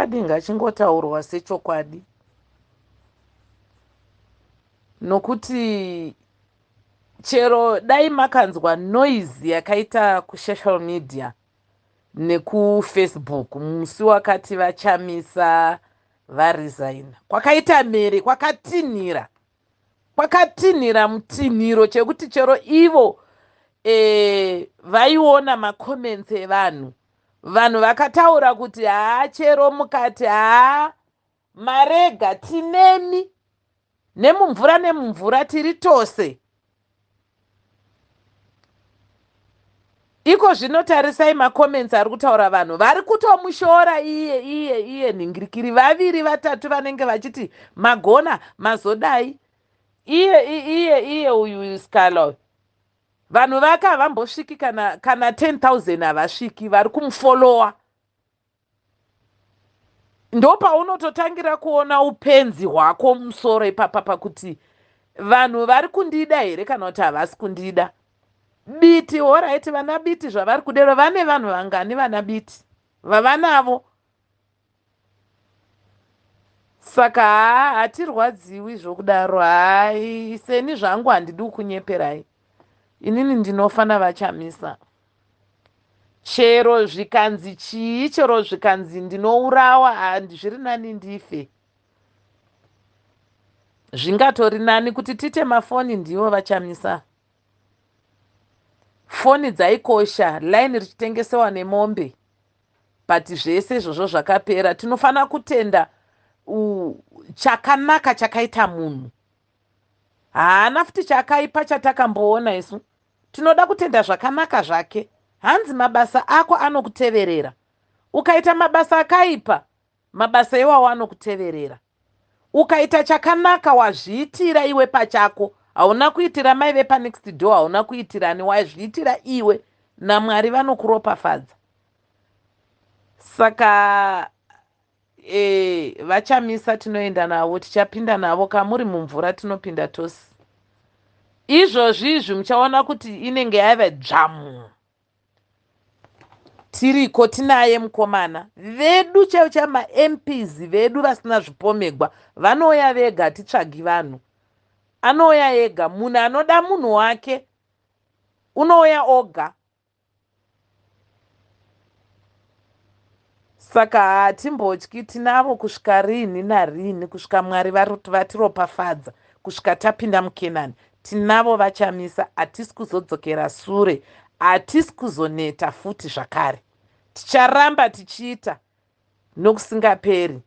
Chokwadi ngachingotaurwa sechokwadi nokuti chero dai makanzwa noise yakaita kusocial media nekufacebook musi wakati vachamisa varesigna kwakaita mhere kwakatinhira kwakatinhira mutinhiro chekuti chero ivo e, vaiona macomments evanhu vanhu vakataura kuti haa chero mukati haa marega tinemi nemumvura nemumvura tiri tose iko zvino tarisai macomments ari kutaura vanhu vari kutomushora iye iye iye nhingirikiri vaviri vatatu vanenge vachiti magona mazodai iye iye iye uyu scala vanhu vake havambosviki kana kana 10000 havasviki vari kumufolowa ndopaunototangira kuona upenzi hwako musoro ipapa pakuti vanhu vari kundida here kana kuti havasi kundida biti horaiti vana biti zvavari kudero vane vanhu vangani vana biti vavanavo saka haa hatirwadziwi zvokudaro hai seni zvangu handidi kukunyeperai inini ndinofa navachamisa chero zvikanzi chii chero zvikanzi ndinourawa handi zviri nani ndife zvingatori nani kuti tiite mafoni ndivo vachamisa foni dzaikosha line richitengesewa nemombe but zvese izvozvo zvakapera tinofanira kutenda chakanaka chakaita munhu haana futi chakaipa chatakamboona isu tinoda kutenda zvakanaka zvake hanzi mabasa ako anokuteverera ukaita mabasa akaipa mabasa iwawo anokuteverera ukaita chakanaka wazviitira iwe pachako hauna kuitira mai vepanext door hauna kuitirani wazviitira iwe namwari vanokuropafadza saka e, vachamisa tinoenda navo tichapinda navo kamuri mumvura tinopinda tose izvozvi izvi muchaona kuti inenge yave dzvamu tiriko tinaye mukomana vedu chaivo chaivo mamps vedu vasina zvipomegwa vanouya vega hatitsvagi vanhu anouya ega munhu anoda munhu wake unouya oga Saka hatimbotyi tinavo kusvika rinhi narinhi kusvika Mwari vatiropafadza kusvika tapinda muKenani. Tinavo vaChamisa hatisi kuzodzokera sure hatisi kuzoneta futi zvakare. Ticharamba tichiita nokusingaperi.